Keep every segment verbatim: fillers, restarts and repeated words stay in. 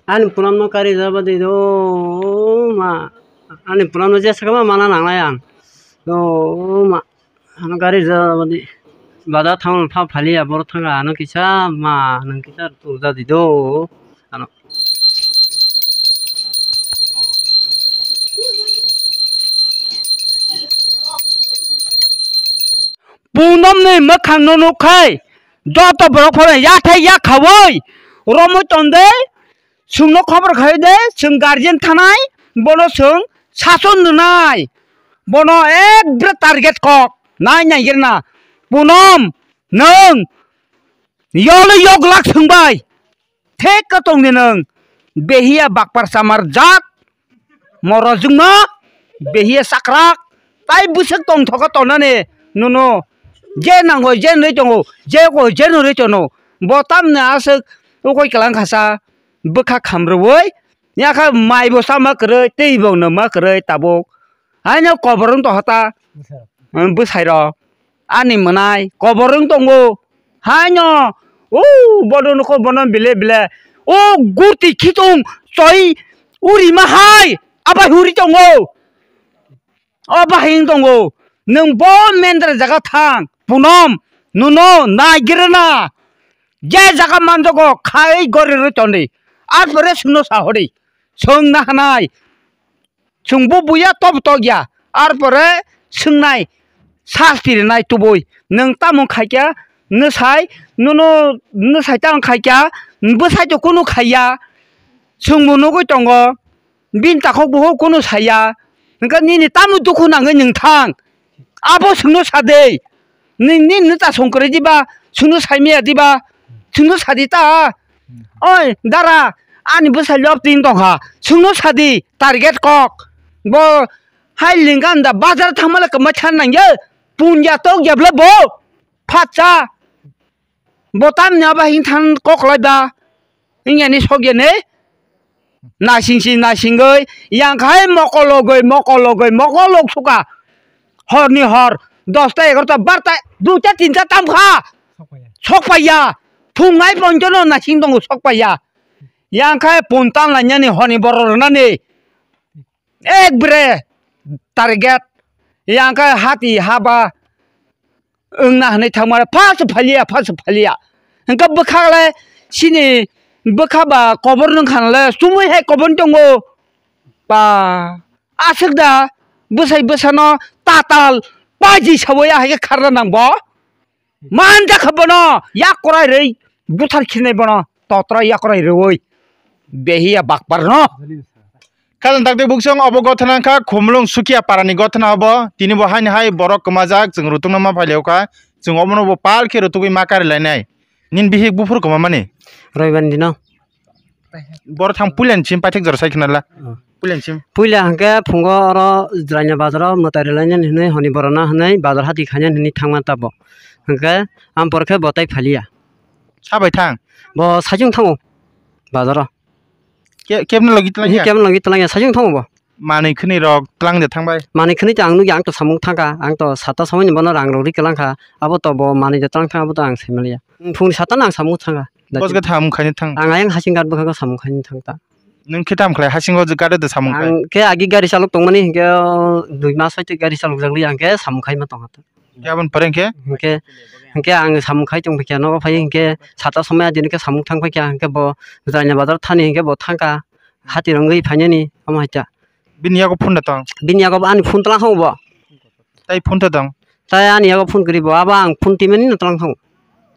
Ani pulamno kari jabadi do ma. Ani pulamno jesa kama mana nanglai ang. Do ma. Ano gari jabadi. Bada thang pha phaliya bor thanga ano kisa ma nang kisa tu jadi do. Ano. Punomni mwkhangno nukhai, joto borok phano yathai yakhaui romwi tongde, chwngno khobor khai de, chwng guardian thanai, bono chwng sason rwnai, bono ekbre target kok nai naigirna, Punom, nwng yolwi yoglak swngbai. Thek ka tong di nwng. Behiya bakpar samar jat. Moro jwngno. Behiya sakrak. Tai bwswk tong thoka tonani. Nono. Je nango je nri tongo. Je ko je nri tono. Bo tamni aswk. Ukoi kalang khasa. Bwkha khamrwi. Yakha mai bo sama kwrwi. Tei bo no ma kwrwi tabuk. Haino kobor wng tongkha ta. Bwsai rok. Ani mwnai kobor wng tongo. Haino, o bono nokho bono bile bile. O gurti khitung choi uri ma hai. Abai huri tongo. O bahai wng tongo. Nwng bo mendra jaga thang. Punom, nono naigirna. Je jaga manjogo khai gori rwi tondi. Arpore chwngno sahori. Chwng nahanai. Chwng bo buya tobo tokya, arpore swngnai, sasti rwnai tubui. Nwng tamo khaikya, nwsai, nono nwsai tamo khaikya, bwsai to kunu khaiya, chwngbo nugui tongo, bini takhuk bukhuk kunu saiya, hwnkhe nini tamo dukhu nangwi nwng thang? Abo chwngno sa de. Nini, nini ta songkwrwi diba? Chwngno saimaya diba? Chwngno sadi ta. Oi, dara, ani bwsai lobtin tongkha. Chwngno sadi, target kok. Bo hai lingka da bazar thangmale kwma chan nangya. Punja tok jabla bo. Phatsa. Bo tamni abo hing than kok lai ba. Hingyani sokya ne. Nasing si nasingoi, yang khai mokol logoi, mokol logoi, mokol log suka. Horni hor, dosta, egarota, barta, duita, tinta tam kha. Sokpaiya. Sokpaiya. Thungnai ponjono nasing tongo sokpaiya. Yang khai puntan lanyani honi borok rwnani. Ekbare target. Yang khai hati haba. Wngna hwnwi thangmani phaso phaliya, phaso phaliya. Hwnkhe bwkha le chini bwkha ba kobor nung kha le chumui hai kobor tongo. Ba aswk da bwsai bwsano tatal paji sawi ahai khe kharna nang bo. Man jakha bono yak korai rwi buthar khinai bono totra yak korai rwi behiya bakpar no. Khajang takti buksong obo gothana wngkha Khumulwng Sukia parani gothana obo. Tini bo haini hai borok kwmajak chwng rutungno ma phailio kha. Chwng obono bo pal khe rutugwi ma karilainai. Nini bihik buphuru kwmamani? Roibani dino. Boro thang puilani sim paithak jora sai khna la. Oh. Puilani sim. Puila hwnkhe phungo oro Jwraina bazaro mwtai rwlainani hwnwi honi borokno hwnwi bazar hati khainani hwnwi thangma tabok. Hwnkhe ampor khe bo tai phaliya. Sabai thang? Bo saichung thango bazaro. Ke-, kebno logi tlang ya? Kebno logi tlang ya, saichung thango bo. Manwi khwnwi rok tlang de thang bai? Manwi khwnwi to ang nugya, ang to samung thangkha, ang to sata somoi ni bono rang rok ri kwlang kha, abo to bo manwi de tlang thang, abo to ang sai maliya. Phung sata no ang samung thangkha. Bos khe thamung khaini thang? Ang ayang hasing ghat bwkha samung khaini thang ta. Nwng khe tamo khlai hasingo je gari de samung khai? Ang khe agi gari chalok tongmani hinkhe, oh, dui mas hoite gari chalok jak li ang khe samung khai ma tongkha ta. Khe aboni pore hinkhe? Hinkhe, hinkhe ang samung khai tong phaikha, nogo phai hinkhe sata somoi adini khe samung thang phaikha, hinkhe bo Jwraina bazar thani hinkhe bo thangkha, hati rwngwi phainani omo haita. Bini yago phone da tong? Bini yago ani phone tlang kha bo. Tai phone da tong? Tai ani yago phone kwrwi bo, abo ang phone twimani no tlang kha.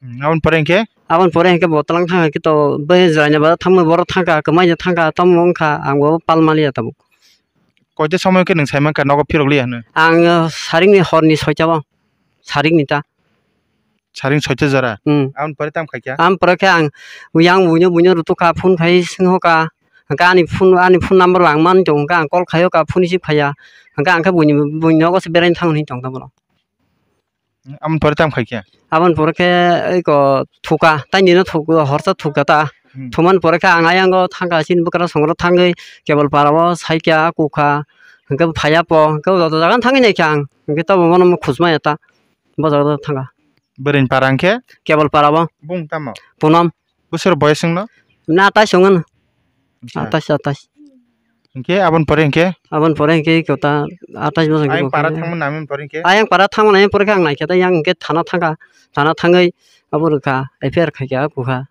Hmm, aboni pore hinkhe? Aboni pore hinkhe bo tlang thang kha khe to bai Jwraina bazar thangma borok thangkha, kwmai no thangkha, tamo wngkha, ang bo pal maliya tabuk. Koita somoi khe nwng sai mankha nogo phirok liya hwnwi? Ang, uh, saringni horni soita o, saringni ta. Saring soita jora? Hmm. Aboni pore tamo khaikha? Aboni pore khe ang yang buino buino rutuk kha, phone khai swngkha. Hwnkhe ani phone, ani phone number bo ang mani tongo, hwnkhe ang call khaio kha, phone receive khaiya. Hwnkhe ang khe buini, buini nogo se beraina thang hwnwi tongkha borok. Aboni pore tamo khaikha? Aboni pore khe eko thuka, taini no thuk-, horsa thukya ta. Hmm. Thumani pore khe ang ayang o thangkha, chini bwkrang songrok thangwi kebol para o saikya, kukha, hwnkhe phaiya po, hwnkhe joto jaga no thangwi naikha ang, hwnkhe tobo bono khusmaya ta, bo jaga thangkha. Bwrwini para hwnkhe? Kebol para o. Bung tamo? Punam. Bwswk boyes wngno? Na tai songwno. Acha. Atais, atais. Hinkhe aboni pore hinkhe? Aboni pore hinkhe kota atais bosong Ayang para thangmani nami pore hinkhe? Ayang para thangmani pore khe ang naikhe ta yang hinkhe thana thangkha. Thana thangwi abo rwkha, F I R khaikha, kukha.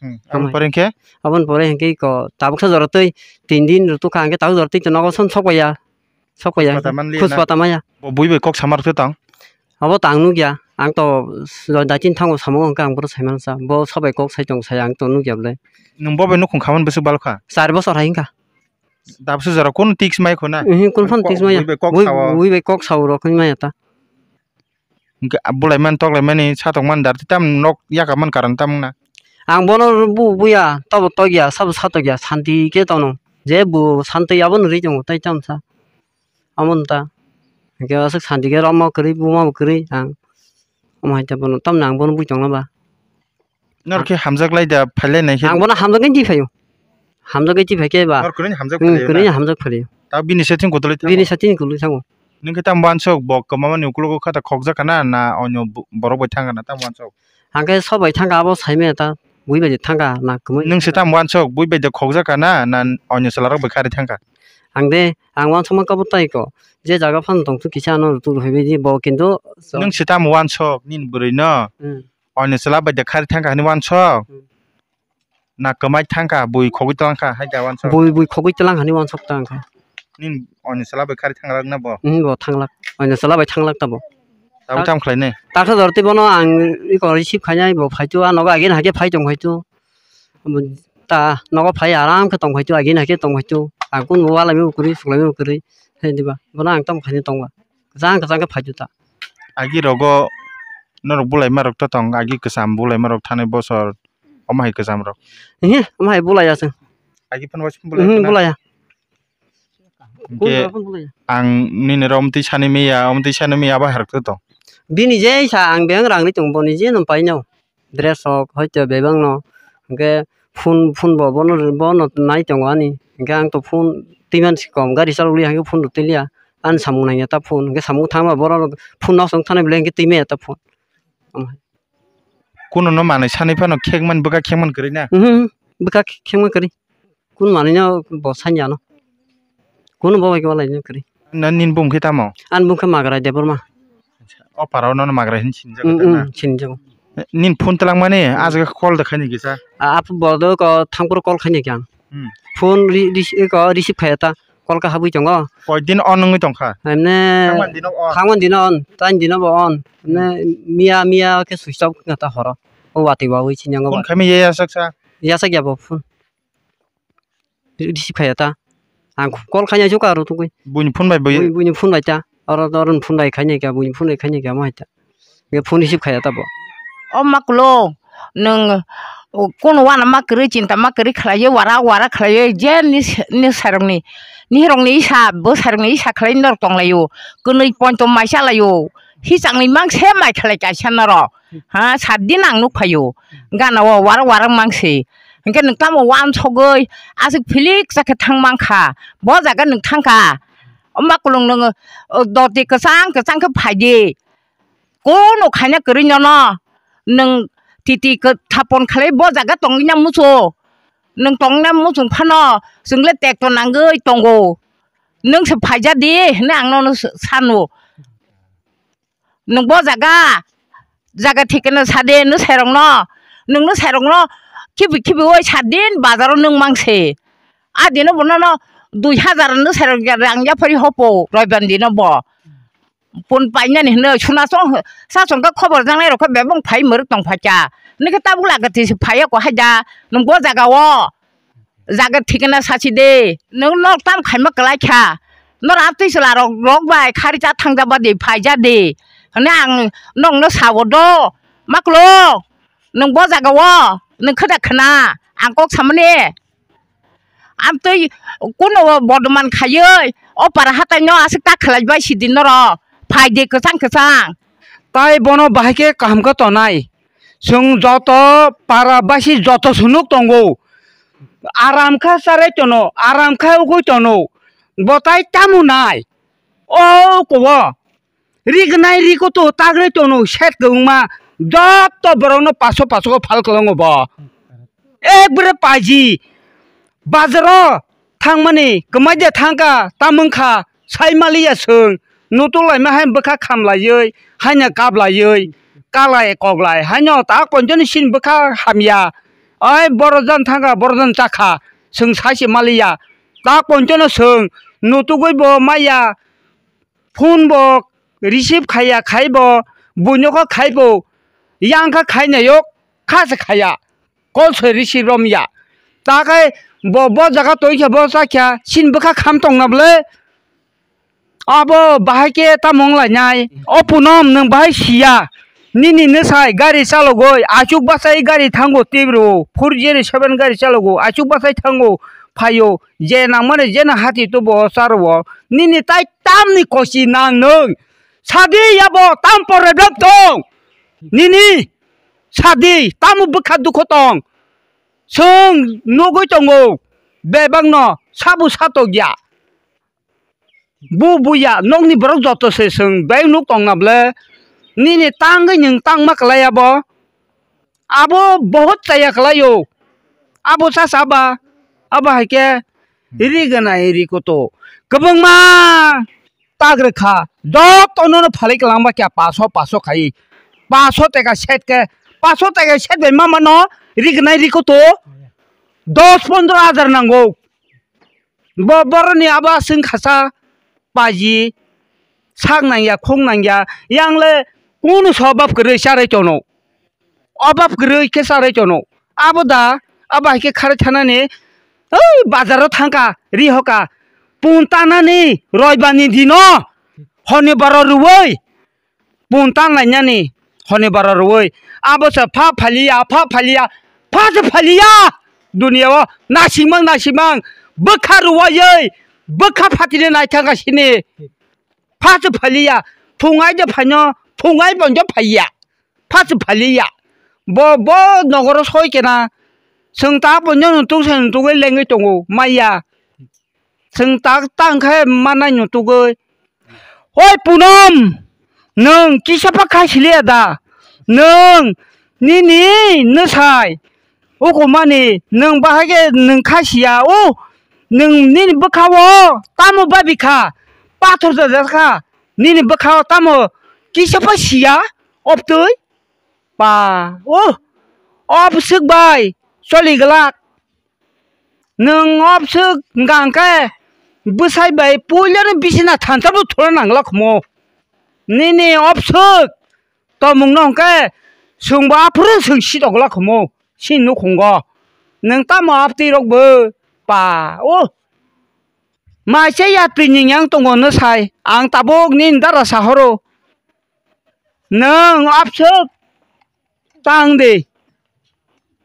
Hmm. Aboni pore hinkhe? Aboni pore hinkhe ko tabuksa jora twi tin din rwtukha hinkhe tabuk jora twi nogo son sokpaiya. Sokpaiya. Khus pata man liya na? Khus pata maya. Bo bui bai kok samar khe tang? Abo tang nukya. Ang to daitin thango samo hwnkhe ang bono saimansa. Bo sobai kok sai tong sai ang to nukya bwle. Nwng bo bai nukhung khamani bwswk balkha? Char bosor hai wngkha. Dabse jora kunu tiks mai khuna? Mhm, kunu phano tiks maya. Bui bai kok sao. Bui bai kok sao rok wngmaya ta. Hwnkhe bulaimani toklaimani satokmani dar tei tamni nok yakammani karon tamo wngna? Ang bono bu-, buya, tabo tokya, sabo satokya, santi khe tono. Je bo santi abono ri tongo, tei tamsa. Amo ta. Hwnkhe aswk santi khe romma kwrwi, buma bo kwrwi ang. Omo hai ta bono, tamni ang bono bui tongna ba. Norok khe hamjak lai da, phailai nai khe? Ang bono hamjakgwi twi phaio. Hamjakgwi twi phai khe ba. Norok kwrwini hamjak Hmm, phailai kwrwini na? Hamjak phaio. Ta bini setting kotolwi thango? Bini setting kotolwi thango. Nwng khe tamo uansuk bo kwmamani ukologo kha ta khokjak kana na onyo bo-, borok bai thang kana tamo uansuk? Ang khe sok bai thang kha abo sai maya ta bui bai thang kha na kwmwi. Nwng se tamo uansuk bui bai de khokjak kana na onyo chwla rok bai kharwi thang kha? Ang de ang uansukma kabo tai ko je jaga phano tongthok kisa ano rwtwk rw phai bai di bo kintu. Nwng se tamo uansuk nini bwrwi no? Hmm. Oini chwla bai de khari thangkha hinwi uansuk. Hmm. Na kwmai thangkha, bui khogwi twlang kha hai da uansuk. Bui, bui khogwi twlang hinwi uansuk tang kha. Nini oini chwla bai khari thanglak na bo? Hmm, bo thanglak. Oini chwla bai thanglak ta bo. Tabuk tamo khlai nai? Taksa jor tei bono ang iko receive khainai bo phaitu, a nogo agini hakhe phai tong phaitu. Ta nogo phai aram khe tong phaitu, agini hakhe tong phaitu. Ang kun bo walai mani kwrwi, suklai mani kwrwi. Hai diba? Bono ang tamo khainai tongba. Kwchang kwchang khe phaitu ta. Agi rogo norok bulaima rok to tong, agi kwcham bulaima rok thanai bosor, omo hai kwcham rok. Ehe, omo hai bulai ya chwng. Agi phano waisa bulai Mhm, na? Bulai ya. Hingke Kun rok phano bulai ya. Ang nini rom twi sani miya, om twi sani miya, abo hai rok to tong. Bini je sa ang beng rang ni tong, boni je no pai no. Dress rok hoito bebak no, hingke phone, phone bo bono, bono nai tongo ani, hingke ang to phone twi man si kom, gari chalok liya hingke phone rok twi liya, ani samung nangya ta phone, hingke samung thangma borok phone nok song thanai belai hingke twi maya ta phone. Kuno no manui sanui phano khek mani bwkha khek mani kwrwi na? Mhm, bwkha khek mani kwrwi. Kun manwi no bo sanya no. Kun bo bai kwlai no kwrwi. Na nini bumung khe tamo? Ani bumung khe Magrai Debbarma. O para o nono Magrai hin sinijak Mm, ta na? Mm, sinijak. Nini phone twlang mani, Mm. Ajak call da khaini kisa. A, apo bo do ko thangpro call khaini kya. Mm. Phone ri-, ri-, ko receive khaya ta, call ka habwi tongo. Koi din on wngwi tongkha? Emne Thangman dino on? Thangman dino on, tain dino bo on. Emne miya, miya khe switch off wngkha ta horo. O watwi wawi sinyango. Phone ba. Khaimi ye yasak sa? Yasak ya bo phone. Receive khaya ta. Ang call khaina sukha aro tugwi. Buini phone bai bai. Bui-, buini phone bai ta. Oro, oro phone bai khaina kya, buini phone bai khaina kya mo hai ta. Be phone receive khaya ta bo. O makulo, nwng, o, kono wana ma kwrwi, chinta ma kwrwi khlaiwi, wara wara khlaiwi, je nis-, nisarokni, nirokni isa, bwsarokni isa khlai norok tonglaio. Kwnwi pointo mai chalaio. Hichangni mangse mai khlai kaisa norok. Ha, sat din ang nuk phaio. Gana o warak warak mangse. Hinkhe nwng tamo wansogwi aswk philik chakhe thang mankha. Bo jaga nwng thangkha. O makulung nwng, o, doti kwchang kwchang khe phaidi. Kono khaina kwrwi nono. Nwng titi khe thapon khlai bo jaga tongwina muchung. Nwng tongwina muchung phano chwngle tekto nangwi tongo. Nwng se phaija di hwnwi ang nono sano. Nwng bo jaga, jaga thikeno sade, nwng sairokno, nwng nwng sairokno khibi khibi oi sat din bazaro nwng mangse. A dino bo nono dui hajar nwng sairok rang yaphari hopo, roiban dino bo. Pun painani hwnwi suna chong, sa chongkha khobor jangnairok khe bebak phai mwrwk tong phaikha. Nokhe tabuk lagati se phaiya ko haida, nwng bo jaga o. Jaga thikna sachi de, nwng nok tam khaima kwlai kha. Nor amtwi chwla rok, rok bai khari cha thangja ba de, phaija de. Hwnwi ang nokno sao do, maklo, nwng bo jaga o, nwng khada khna, ang kok samani. Amtwi kuno o bordoman khaiwi, o para hatai no aswk ta khlai bai sidi noro, phai de kwchang kwchang. Tai bono bahai khe kaham khe tonai. Chwng joto para basi joto sunuk tongo. Aram kha charai tono, aram kha ugui tono. Bo tai tamo nai. O kobo. Rignai rikoto tagrai tono set kwbangma. Joto borokno paso paso phal kwlango bo. Ekbare paji. Bazaro thangmani kwmai de thangkha, tamwng kha, sai maliya chwng. Nutuk laima hai bwkha khamlaiwi, haino kaplaiwi, kalai koklai, haino tak ponchoni sin bwkha hamya. Ai borok jan thangkha, borok jan chakha, chwng sai se maliya. Tak ponchono chwng nutugwi bo maya, phone bo receive khaiya, khai bo buino kho khai bo, yang kha khai nai yok, kha se khaiya, call se receive rom ya. Ta khai bo, bo jaga toi khe bo cha kya, sin bwkha kham tong na ble. Abo bahai khe tamo wng lai nai. O Punom, nwng bahai siya. Nini nwsai gari chalogwi, achuk bachai gari thango tibro, four zero seven gari chalogo, achuk bachai thango, phaio, je nangmani jeno hati tubo o charo o. Nini tai tamni kochi nang nwng. Sadi yabo tam problem tong. Nini sadi tamo bwkha dukho tong. Chwng nugwi tongo. Bebakno sabu satokya. Bu buya nokni borok joto se chwng beng nuk tongna ble. Nini tangwi nwng tangma kwlai abo. Abo bohot chaya kwlaio. Abo cha cha ba. Abo hai khe ri gwnai ri kuto. Kwbangma tak rwkha. Jotono no phalwi kwlangba kya paso paso khai. Paso teka set khe. Paso teka set bai mama no ri gwnai ri kuto. Dos pondro hajar nango. Bo boroni abo aswng khasa paji sak nangya, khung nangya, yang le kunu so obab kwrwi charwi tono, obab kwrwi khe charwi tono. Abo da, abo hai khe kharwi thanani, oi bazaro thangkha, ri hoka, pun tanani roibani dino, honibaro rwui, pun tan lainani honibaro rwui. Abo se pha phaliya, pha phaliya, pha se phaliya. Duniya o nasimang, nasimang, bwkha rwui, bwkha phatini naithangkha sini. Pha se phaliya, phungai de phaino, phungai bonjo phaiya. Pha se phaliya. Bo, bo nogoro soi kena. Chwng ta bonjo nung tung se nung tungwi lengwi tongo, maya. Chwng tak tang khe manai nutugwi. Oi Punom, nwng kisa pha khai siliya da? Nwng nini nwsai ukumani nwng bahai khe nwng khai siya. O nwng nini bwkha o tamo babi kha? Pathor da da kha. Nini bwkha o tamo kisa pha siya obtwi? Pa, o, o bwswk bai choli glak. Nwng obswk hwnkha hwnkhe bwsai bai puilano bisina thansa bo thuna nangla khomo. Nini obswk tongmungno hwnkhe chwngbo aphuru chwng sitok glak khomo chini nukhungo. Nwng tamo abtwi rokbo pa o. Maisa yatwi ni yang tongo nwsai, ang tabuk nini dara sahoro. Nwng abswk tang de.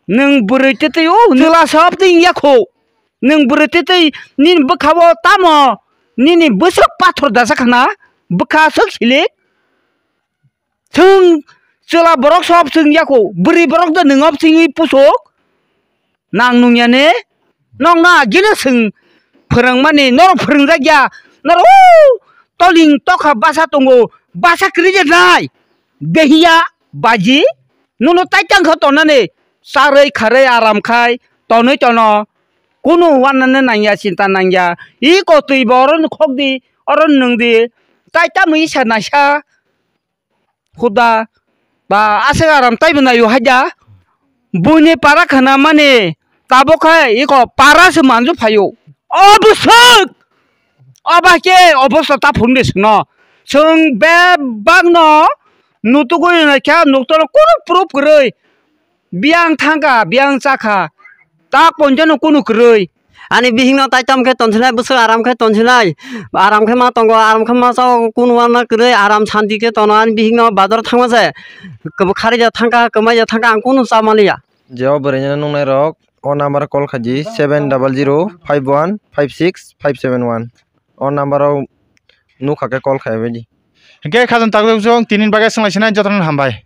Nwng bwrwi twtwi o nwla sop twi wngya kho. Nwng bwrwi twtwi nini bwkha o tamo nini bwswk pathor dasa khna bwkha swk silik. Chwng chwla borok sop chwng ya kho. Bwrwi borok da nwng op chwngwi pusuk. Nang nungya ne? Nokno agino chwng phwrwngmani, norok phwrwngjakya, norok o toling tokha basa tongo, basa kwrwi je nai. Behiya baji, nono tai tang kha tonani, charwi kharwi aram khai tonwi tono, kunu wanani nangya, chinta nangya. Iko twi bo oro khok di, oro nwng di, tai tamo isa naisa. Huda ba aswk aram taibo naio haida. Buini para khna mani tabuk khe iko para se manju phaio. O bwswk! O ba khe obosta ta phunde sino. Chwng bebak no nutugwi naikha, nuktono kunu proof kwrwi. Biyang thangkha, biyang chakha, tak ponjano kunu kwrwi. Ani bihikno taitam khe tonsinai, bwswk aram khe tonsinai, aram khe ma tongo, aram khe ma chao, kunu wanna kwrwi, aram santi khe tono. Ani bihikno bazar thangma se, kwbw kharija thangkha, kwmaija thangkha, ang kunu cha maliya. Je o bwrwini nuknairok o number call khaidi, seven double zero five one five six five seven one. O number o nukha khe call khaibaidi. Hwnkhe khajang tabuk chwng tinin bagwi swnglaisina jotono hambai.